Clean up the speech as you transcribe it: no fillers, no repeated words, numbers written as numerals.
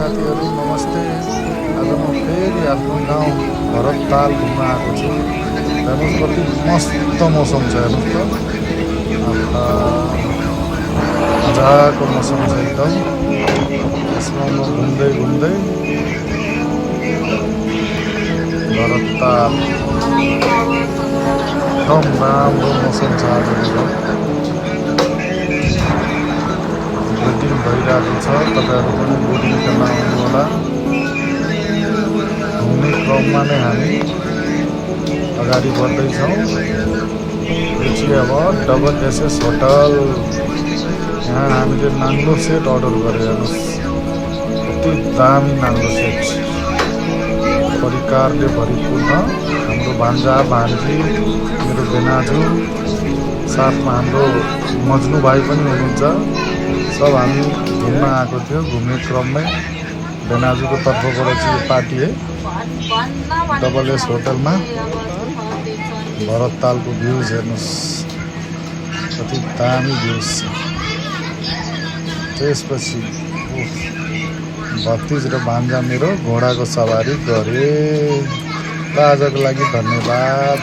साथीहरू नमस्ते। आज म फेरि आफ्नो गाउँ भरतताल घुम्न आएको छु। हेर्नुहोस् कति मस्त मौसम छ, हेर्नुहोस् त मजाको मौसम छ एकदम। यसमा म घुम्दै घुम्दै भरतताल एकदम राम्रो मौसम छ आजको। बोटिङ भइरहेको छ, तपाईँहरू पनि बोटिङ खेल्न आउनु होला। घुम्ने क्रममा नै हामी अगाडि बढ्दैछौँ। यो चाहिँ अब डबल एसएस होटल। यहाँ हामीले नाङ्लो सेट अर्डर गरे, हेर्नुहोस् कति दामी नाङ्लो सेट, परिकारले भरिपूर्ण। हाम्रो भान्जा भान्जी, मेरो बेनाजु, साथमा हाम्रो मज्नु भाइ पनि हुनुहुन्छ। सब हामी घुम्न आएको थियो। घुम्ने क्रममै बेनाजुको तर्फबाट चाहिँ यो पार्टी है, डबल एस होटलमा। भरततालको भ्यूज हेर्नुहोस् कति दामी भ्यूज छ। त्यसपछि भतिज र भान्जा मेरो घोडाको सवारी गरे। र आजको लागि धन्यवाद।